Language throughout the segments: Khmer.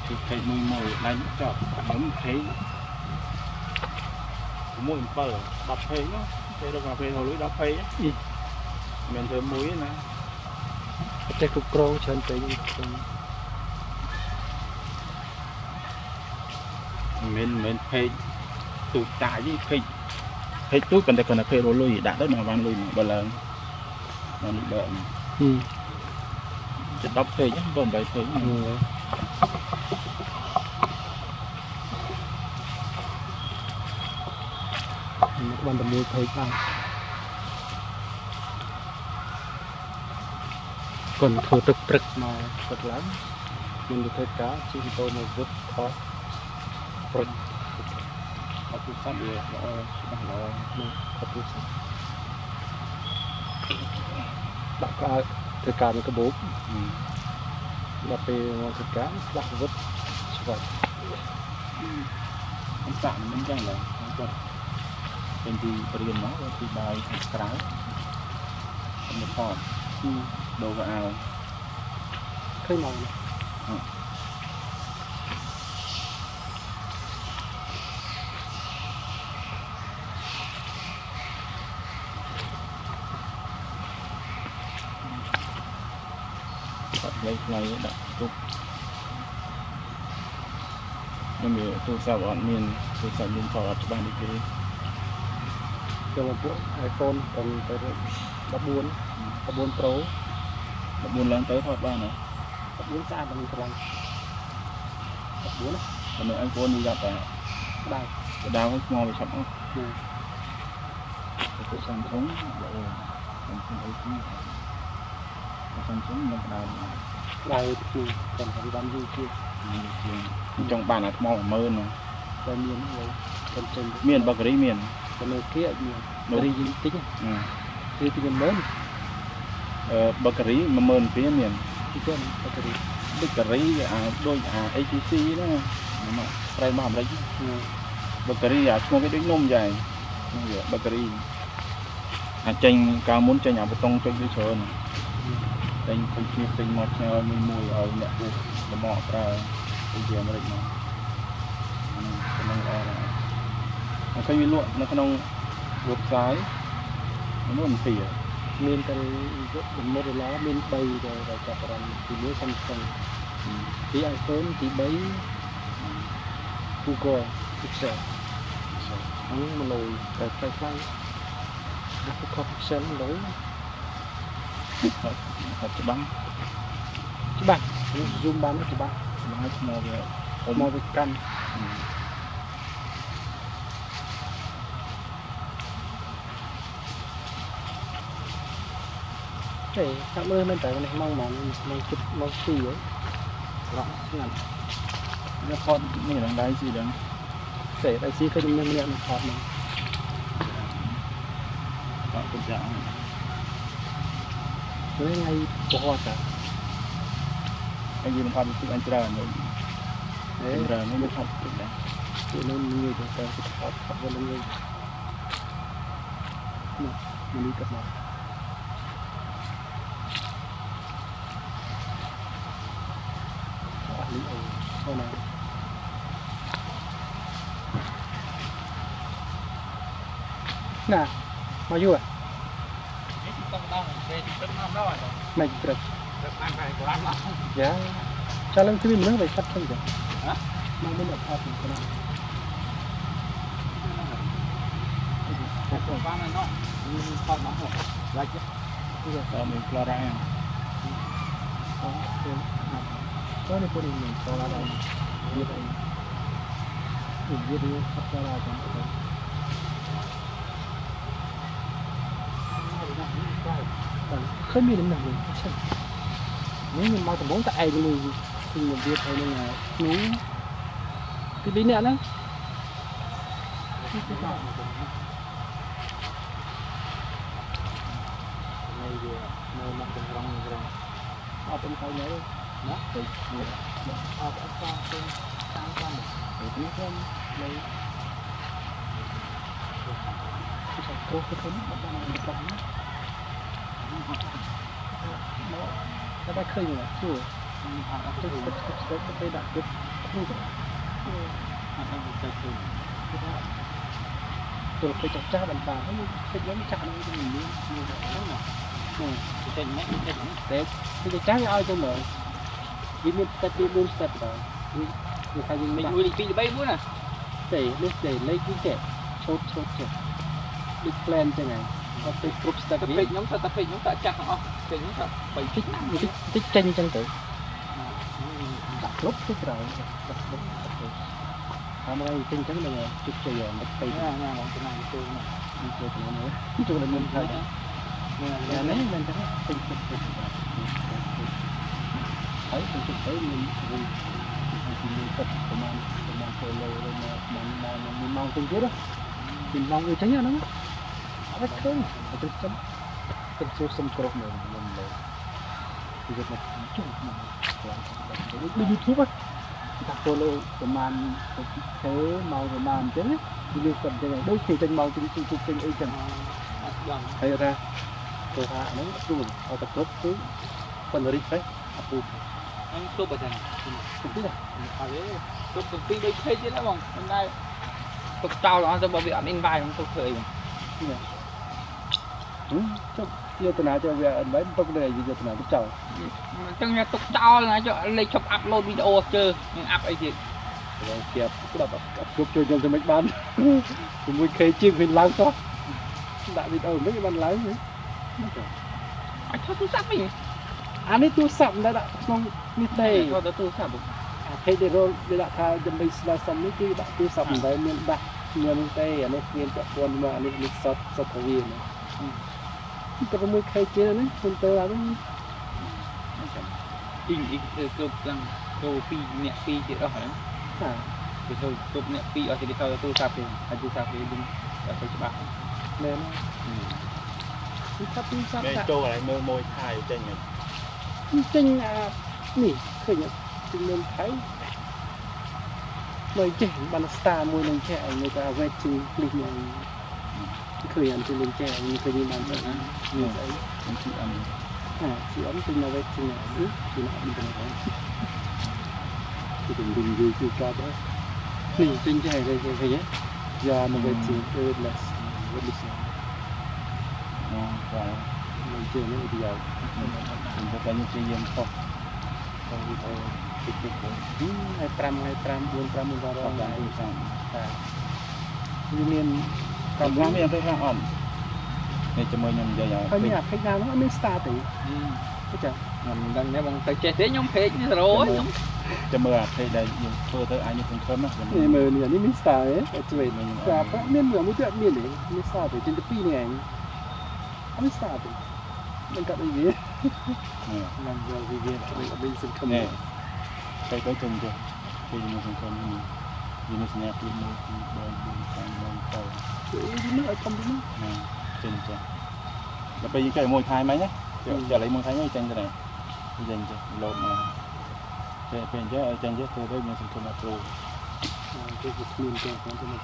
គឺពេកមួយមួយដៃចប់ខ្ញុំពេក6 7 10ពេកនោះពេលរកកាហ្វេហូលុយ10ពេកមិនធ្វើមួយណា ចេះគ្រប់គ្រងច្រើនពេកខ្ញុំ មិនពេកទូចតាចទេពេកពេកទូចប៉ុន្តែគាត់តែពេករលុយដាក់ទៅមកបានលុយមកបើឡើងបានលុយបើជិត10ពេកបើ8ពេក បានតែមួយពេកបានគាត់ធ្វើទឹកព្រឹកមកព្រឹកឡើងមិនទៅធ្វើការជិះម៉ូតូមកវឹកថតព្រឹក អត់ទូរស័ព្ទវាល្អច្បាស់ល្អ មកថតទូរស័ព្ទដាក់ក្អើធ្វើការនៅកាបូបដល់ពេលមកធ្វើការផ្លាស់វឹកច្បាស់ ខ្ញុំសាក់មិនចឹងឡើយគាត់ពេញទីបរៀនមកទីបាយខាងក្រៅខ្ញុំថតដូរកៅអៅ ឃើញមក គាត់ខ្លីៗដាក់ទុកខ្ញុំមានទូរស័ព្ទអត់មានទូរស័ព្ទមានថតអត់ច្បាស់នេះគេ ចូលពួក iPhone ទៅ14 Pro 14ឡើងទៅថតបានហ៎ 14ស្អាតដល់កម្លាំង14ណា តែនៅ iPhone នេះយ៉ាប់តែ ដៅ ដៅហ្នឹងថ្មវាឆាប់អស់ពួក Samsung ល្អ Samsung A2 Samsung នឹងដៅ ដៅជាងតែបានយូរជាង ចង់បានអាថ្ម10000ណា តែមានហើយតែចេញ មានបាក់រីមាន តែនៅគេអត់មានបាក់រីយតិចគឺទី10000 បាក់រី12000មានទីទៀតបាក់រី បាក់រីអាដូចអា ATC ហ្នឹងមកប្រែមកអាមេរិកបាក់រីអាឈ្មោះគេដូចនំយ៉ាងវាបាក់រីអាចេញកាលមុនចេញអាបតុងចុចវាច្រើនទិញឃើញគ្នាទិញមកផ្ញើមួយមួយឲ្យអ្នកពូលមកប្រើទៅជាអាមេរិកមកហ្នឹងល្អដែរឃើញវាលក់នៅក្នុង website នោះមិនពី មានតែ Motorola មាន3ដែលចាប់អារម្មណ៍ទី1 Samsung ទី iPhone ទី3 Google Pixel ហ្នឹងមកលុយតែថ្លៃថ្លៃ Google Pixel លុយ អត់ច្បាស់ ច្បាស់ zoom បានច្បាស់ ច្បាស់ថ្មវា មកវាកាន់ទេតាមមើលមែនតើនេះម៉ោងម៉ោងម៉ោងជិតម៉ោង2ហើយរកស្ងាត់ វាថតនេះឡើងដៃស៊ីដឹង ទេដៃស៊ីឃើញមានម្នាក់មកថតហ្នឹង ថតគុំចាក់ នេះថ្ងៃពហុតា ហើយយើងថតទឹកអញច្រើននេះច្រើននេះវាថតទឹកដែរ ពួកនោះងាយទៅតែថតថតវិញងាយនេះនេះកាត់មកអស់លីអូណាណាមកយូរមិនព្រឹកយ៉ាចាឡើងគឺមនុស្សវាឆាប់ធំចាហ៎មកមិនអត់ថតទេណា បានហើយណោះថតមកឡាច់ គឺតមានក្លរ៉ា អូគឺតនេះពួកនេះមានក្លរ៉ាដែរវាអីវាវាថតក្លរ៉ាចឹងទៅឃើញមានដំណឹងឆឹងនេះខ្ញុំមកដំបងតែឯងមួយគឺខ្ញុំវាទៅនឹងនោះពី2នាក់ហ្នឹង នេះវានៅមកចង្រង់ចង្រង់ អត់ទៅទៅណា ណាទៅអត់អត់តាមទៅតាមតាម នេះខ្ញុំនៅគឺគ្រោះទៅមកបានមកតាមមកតែឃើញសួរ អត់ ទៅទៅទៅទៅដាក់គិត គ្រូទៅ អត់ដឹងទៅឃើញ គេថាទល់ពេចចាស់ចាស់បានបានហើយពេចខ្ញុំចាស់ហ្នឹងទៅមានមាន ហ្នឹងណា ហ្នឹង ចេញមិនចេញហ្នឹង តែពេចចាស់វាឲ្យទៅមើលវាមាន step វា4 step ដល់វាវាថាយើង លេខ ដាក់ 1លេខ2លេខ3 4ណា ទេនេះទេលេខវាចេះឆូតឆូតចេះដូច plan ចឹងហើយដល់ពេលគ្រប់ step តែ វា ពេកខ្ញុំថាតែពេកខ្ញុំតាចាស់ទាំងអស់ពេកខ្ញុំថា3 តិចតិចតិចចេញចឹងទៅដាក់គ្រប់ទៅក្រោយដាក់គ្រប់ទៅតាមឲ្យចេញចឹងដល់ជោគជ័យមិនពេក ណាណាបងចំណាយចូលណា ចូលទៅមើលចូលទៅមុនហើយ នេះ នេះមិនចឹងពេញចិត្តទៅហើយទៅទៅមានវិញពីមានទឹកប្រហែលប្រហែលគីឡូឬមកប្រហែលម៉ោងមួយម៉ោងទៅទៀតពីម៉ោងអីចឹងហ្នឹងអត់ឃើញទៅសុំទៅសួរសុំគ្រប់មើលមុនលើពីយកមកជុំមកដូច YouTube ថា follow ប្រហែលធ្វើម៉ោងប្រហែលអញ្ចឹងវាគាត់អញ្ចឹងដូចគេចេញម៉ោងជិះជិះចេញអីចឹង អត់ដឹង ហើយថាគេថាហ្នឹងស្រួលឲ្យតែគ្រប់គឺប៉ុន្តែ refresh អពូ ហ្នឹងទប់អញ្ចឹង ទៅទៀត អត់ទេទប់ទាំងពីរដូចពេកទៀតណាបងមិនដែរទុកចោលអស់ទៅបើវាអត់ invite ហ្នឹងទុកធ្វើអីបង ចុះយកតាណាចូលវាអត់បែបទុកនៅយកតាណាទៅចោល អញ្ចឹងទុកចោលណាចុះលេខឈប់ upload វីដេអូជើនឹង up អីទៀត បងគៀបស្ដាប់អត់គ្រប់ជួយខ្ញុំទៅមិនបាន 6K ជាងវិញឡើងសោះដាក់វីដេអូមិនបានឡើងហ្នឹង អត់ថតទូរស័ព្ទវិញ អានេះទូរស័ព្ទមិនដែលដាក់ក្នុងនេះទេ ថតទៅទូរស័ព្ទ អា page ដែលរលដែលដាក់ថាដើម្បីស្នើសុំនេះគឺដាក់ទូរស័ព្ទមិនដែលមានដាក់មានទេអានេះមានពាក់ព័ន្ធមកអានេះនេះសតសតវាណាតែ 6K ជាងហ្នឹងខ្ញុំទៅអាហ្នឹង អ៊ីងអ៊ីងធ្វើគ្រប់ទាំងចូល2អ្នក2ទៀតអស់ហ្នឹង ហា គេធ្វើគ្រប់អ្នក2អស់ទៀតគេថតទៅទូរស័ព្ទទេហើយទូរស័ព្ទគេវិញអត់ទៅច្បាស់ មែនគឺថាទូរស័ព្ទ គេ ដាក់ ចូលកន្លែងមើលមួយថៃចេញហ្នឹង ចេញអានេះឃើញចេញមើលថៃមើលចេះបាន star មួយនឹងចេះឯងនៅតែ waiting please នេះឃើញអានជិះចេះឯងឃើញបានទៅណានេះស្អី ខ្ញុំជិះអានេះ អាជីអមចេញមក waiting នេះគឺអត់មានទេគឺវិញយូរគឺកាប់ហើយនេះចេញចេះឃើញឃើញយ៉ាមក waiting less waitlist អូបាទ មកចេះនេះប្រយោជន៍ ខ្ញុំទៅតែខ្ញុំព្យាយាមផុសផុសវីដេអូតិចតិចទៅ ថ្ងៃ5ថ្ងៃ5 4 5 4 អត់បានទូរស័ព្ទ បាទវាមាន កម្មខ្លះមានពេលខ្លះអត់នេះជាមួយខ្ញុំនិយាយឲ្យ ហើយមានអា page ណាហ្នឹងអត់មាន star ទេចា ខ្ញុំមិនដឹងទេបងទៅចេះទេខ្ញុំពេកនេះ0ខ្ញុំ ចាំមើលអា page ដែលយើងធ្វើទៅអាចយើងសង្ឃឹមណាចាំមើល នេះមើលនេះនេះមាន star ទេអត់ជួយតែប្រាក់មានមួយទៀតអត់មានទេមាន star ទេចេញទៅពីរនេះឯងអត់មាន star ទេមិនកាត់អីវា នឹងយល់ពីវា អត់មានសង្ឃឹម នេះទៅទៅចេញទៅគេជាមួយសង្ឃឹមនេះវាមានសញ្ញាពី1 2 3 4 5 6 7 ជួយនេះឲ្យធំនេះ ណាចេញចាដល់ពេលយើងចុចមួយថៃមិញណាចុចឥឡូវមួយថៃមិញចេញទៅណាចេញចេះលោតមកពេលពេលអញ្ចឹងឲ្យចេញចេះធ្វើទៅមានសង្ឃឹមអត់គ្រូ គេវាគ្មានទេគាត់ទៅមក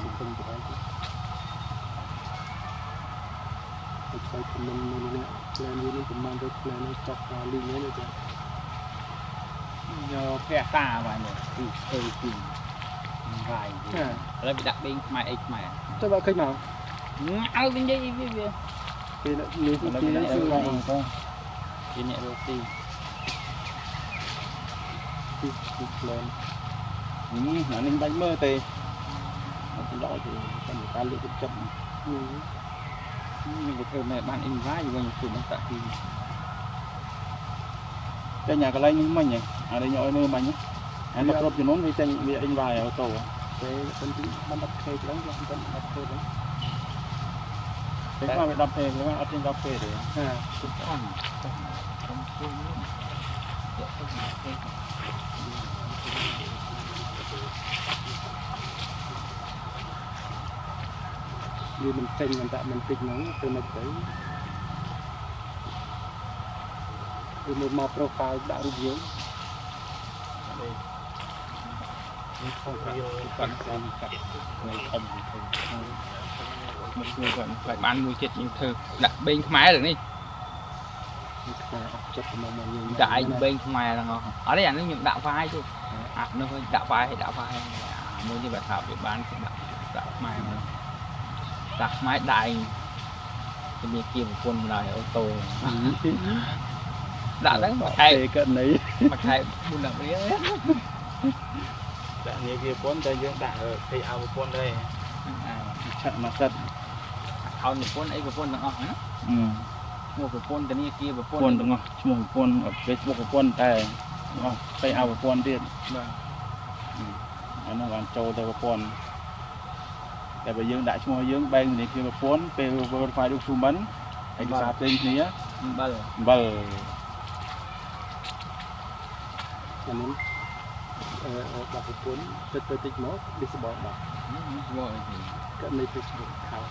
សង្ឃឹមទៅហើយទៅឆ្លើយ comment នៅនេះ plan វានឹងប្រហែលទៅ plan នេះចប់លីងនេះចា យកភះតាបាទនេះគឺស្ទើជាងរាយ ចា ឥឡូវវាដាក់បេងខ្មែរអីខ្មែរ ចុះបើឃើញមក ងើវិញនិយាយវាវា គេនេះ ឥ គេ ឡូវគេដាក់ គឺ ឡើងទៅ ជាអ្នករកស៊ី គឺ plan នេះអានេះបាច់មើលទេអត់ប្រយោជន៍ទេតែការលើកទឹកចិត្ត ខ្ញុំក៏ធ្វើមិនបាន invite វិញគឺមិនតាក់ទី ចេញអាកន្លែងនេះមិញអានេះឲ្យមើលមិញអាមកគ្រប់ចំនួនវាចេញវា invite auto ទេប៉ុន្តែបាន 10k ឡើងឡើងប៉ុន្តែ 10k ឡើង ពេលខ្លះវា 10k ពេលខ្លះអត់ចេញ 10k ទេ ហា ទុកអន់ខ្ញុំធ្វើនេះយកទៅទេ វាមិនចេញមិនដាក់មិនតិចហ្នឹងទៅមិនទៅវាមកមក profile ដាក់រូបយើង នេះខុសវា គាត់ស្អាតកាត់ នៅធំធំ មកជួយគាត់គាត់បានមួយចិត្តយើងធ្វើដាក់បេងខ្មែរទាំងនេះ ខ្មែរអត់ចិត្តមកមកយើង ដាក់ឯងបេងខ្មែរទាំងអស់អត់ទេអានេះខ្ញុំដាក់វាយទេ អានោះដាក់បាយដាក់បាយមួយនេះបើថាវាបានគេដាក់ដាក់ខ្មែរមកដាក់ខ្មែរដៃជំនាញគៀប្រពន្ធម្ដាយអូតូដាក់ហ្នឹងមួយខែ កណី មួយខែ4 10រៀល ដាក់នាគារប្រពន្ធតែយើងដាក់ pay out ប្រពន្ធដែរឆាក់មកសិត អោនប្រពន្ធអីប្រពន្ធទាំងអស់ណាឈ្មោះប្រពន្ធធនាគារប្រពន្ធ ប្រពន្ធទាំងអស់ឈ្មោះប្រពន្ធ Facebook ប្រពន្ធតែទាំងអស់ pay out ប្រពន្ធទៀត បាទ អានោះបានចូលទៅប្រពន្ធតែបើយើងដាក់ឈ្មោះយើងបែងធនាគារប្រពន្ធពេល verify document ឯកសារផ្សេងគ្នា អំបិល អំបិល អានេះអឺដាក់ប្រពន្ធទៅទៅតិចមក disable បាត់ យកអី ករណី Facebook account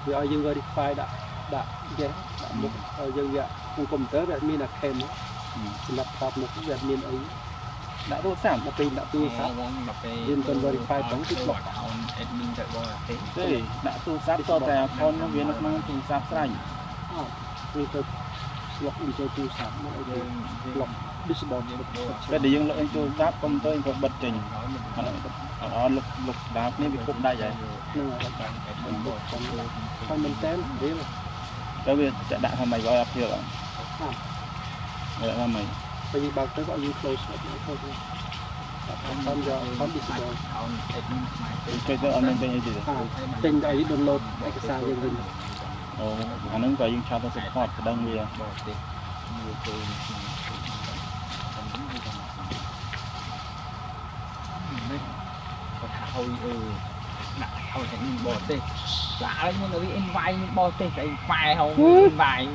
វាឲ្យយើង verify ដាក់ដាក់ yes ដាក់មុខឲ្យយើងវាក្នុងកុំព្យូទ័រវាអត់មានអា cam សម្រាប់ថតមុខវាអត់មានអី ដាក់ទូរស័ព្ទ ដល់ពេលដាក់ទូរស័ព្ទ ដល់ពេល យើងមិន verify ផងគឺ block account admin ទៅបរទេស ទេដាក់ទូរស័ព្ទតតែ account នោះវានៅក្នុងទូរស័ព្ទស្រេច អត់វាទៅ log in ចូលទូរស័ព្ទមកអីទៅ block disable ពេលដែលយើង log in ទូរស័ព្ទកុំព្យូទ័រក៏បិទចេញអត់អត់លុកលុកដាប់នេះវាគប់ដាច់ហើយ ហ្នឹងហើយហើយមែនតើរៀល ទៅវាจะដាក់ថាម៉េចឲ្យអត់ភាពអត់ដាក់ថាម៉េច ពេលយើងបើកទៅក៏យើង close អត់ close ដាក់តាមយកតាម disable account admin ខ្មែរ ចុចទៅអត់មានចេញអីទេ អាចេញឲ្យ download ឯកសារយើងវិញ អូអាហ្នឹងក៏យើងឆាតទៅ support ប្តឹងវា បរទេសមួយចូលក្នុងនេះគាត់ថាឲ្យអឺដាក់ឲ្យ admin បរទេសដាក់ឲ្យមុនវា invite បរទេសស្អីខ្មែរហៅ invite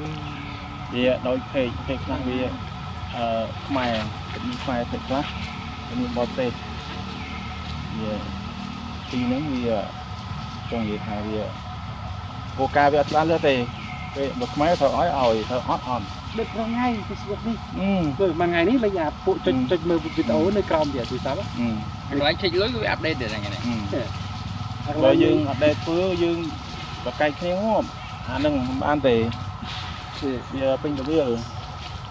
វាដោយ page page ខ្លះវាអឺខ្មែរមានខ្មែរ page ខ្លះមានបរទេសវាទីហ្នឹងវាចង់និយាយថាវាគោលការណ៍វាអត់ច្បាស់លាស់ទេពេលបើខ្មែរត្រូវឲ្យឲ្យត្រូវអត់អត់ ដឹករាល់ថ្ងៃ Facebook នេះ អឺ មើលមួយថ្ងៃនេះលេខអាពួកចុចចុចមើលវីដេអូនៅក្រោមទៀតទូរស័ព្ទ អឺ កន្លែងឆែកលុយគឺវា update ទៀតហ្នឹង អឺបើយើងអត់ដែលធ្វើយើងបកកាយគ្នាងាប់អាហ្នឹងមិនបានទេវាពេញទៅវា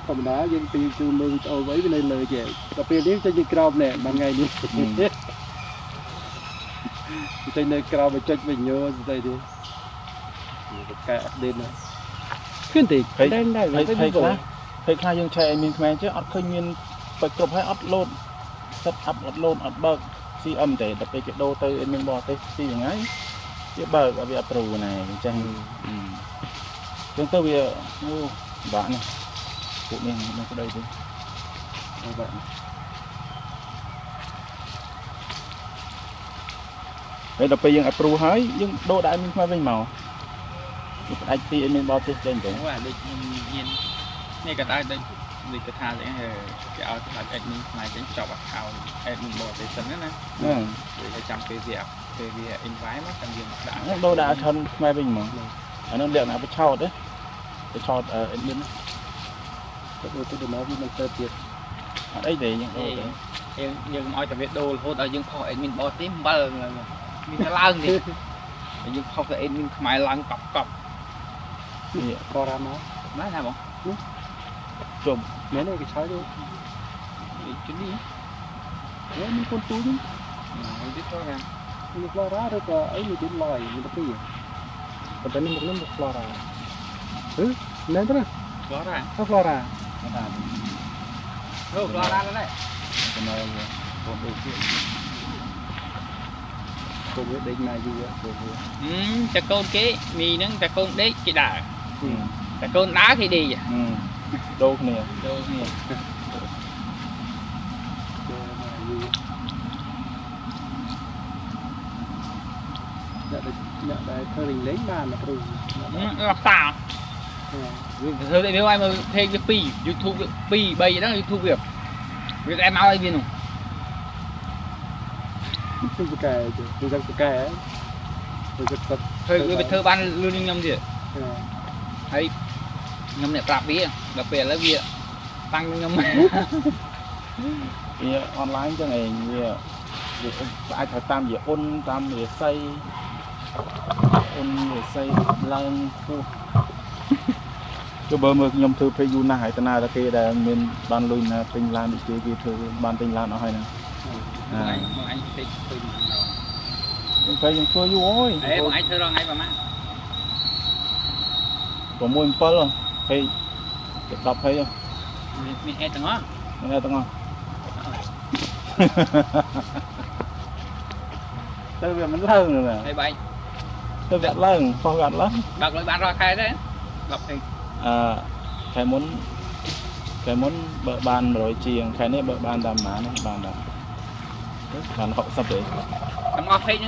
ធម្មតាយើងពីគឺមើលវីដេអូអីវានៅលើចេះដល់ពេលនេះចេញពីក្រោមនេះមួយថ្ងៃនេះចេញនៅក្រោមមកចុចវិញញោស្អីទៀតកែ update ណាឃើញទេដែរដែរ ភ័យភ័យខ្លះភ័យខ្លះយើងឆែកឲ្យមានខ្មែរចេះអត់ឃើញមានបើគ្រប់ហើយអត់លោត set up អត់លោតអត់បើក CM ទេដល់ពេលគេដូរទៅមានបរទេសពីរថ្ងៃវាបើកវាអត់ប្រូណែអញ្ចឹងអញ្ចឹងទៅវាអូបាក់នេះពួកនេះមិនស្ដីទេបាក់ហើយដល់ពេលយើង approve ហើយយើងដូរដាក់មានខ្មែរវិញមកវាផ្ដាច់ពីមានបរទេសចេញទៅ អូអាដូចខ្ញុំមាននេះក៏ដែរដូចដូចកថាអញ្ចឹងគេឲ្យផ្ដាច់ admin ខ្មែរចេញចប់ account admin បរទេសសិនណា ហ្នឹង ហើយចាំពេលវាពេលវា invite មកចាំយើងដាក់ ហ្នឹងដូរដាក់ account ខ្មែរវិញមកអាហ្នឹងលក្ខណៈបឆោតទេបឆោត admin ទៅទៅទៅមកវាមិនទៅទៀត អត់អីទេយើងដូរទៅ យើងយើងមិនឲ្យតែវាដូររហូតដល់យើងផុស admin បរទេសអំបិលមានតែឡើងទេហើយយើងផុសទៅ admin ខ្មែរឡើងកប់កប់ នេះ ករ៉ាមក ណាណាបង ជុំ មែនទេគេឆោយទៅ ជនេះ មានកូនទូច ហើយទៀតទៅណា មាន Flora ឬក៏អីមានទៀតឡយមានតែពីរប៉ុន្តែនេះមុខនេះមុខ Flora ហឺមែនទេណា Flora Flora ថា អូ Flora ដែរ ចំណែកកូនដូចទៀត កូនវាដេកណាយូរកូនវា តែកូនគេមីហ្នឹងតែកូនដេកគេដើរតែកូនដើរគេដេក ដូរគ្នា ដូរគ្នា ដូរណាយូរអ្នកដែលអ្នកដែលធ្វើលេងលេងបានណាព្រោះ អត់តាវាធ្វើតែវាឲ្យមើល page វា2 YouTube វា2 3ហ្នឹង YouTube វាវាតែមកឲ្យវានោះ គឺបកែគឺចឹងបកែគឺគាត់ ធ្វើវាធ្វើបានលឿនជាងខ្ញុំទៀតហើយខ្ញុំអ្នកប្រាប់វាដល់ពេលឥឡូវវាតាំងខ្ញុំ វាអនឡាញចឹងឯងវាវាអាចថាតាមជាអ៊ុនតាមរិស័យអ៊ុនរិស័យឡើងខ្ពស់ ចុះបើមើលខ្ញុំធ្វើ page យូរណាស់ហើយតាណាតាគេដែលមានបានលុយណាទិញឡានដូចគេគេធ្វើបានទិញឡានអស់ហើយណា មកអញមកអញពេកធ្វើមិនដល់ ខ្ញុំពេលខ្ញុំធ្វើយូរអូយ អេបងឯងធ្វើរងថ្ងៃប្រហែល 6 7 page 10 page មានមានអេទាំងអស់ ហ្នឹងហើយទាំងអស់ទៅវាមិនឡើងណា ហើយបែក ទៅវាអត់ឡើងផុសវាអត់ឡើង បើកលុយបានរាល់ខែទេ10ពេក អឺខែមុនខែមុនបើបាន100ជាងខែនេះបើបានតាមប៉ុន្មានបានដល់បាន60ទេ ទាំងអស់ពេកហ្នឹង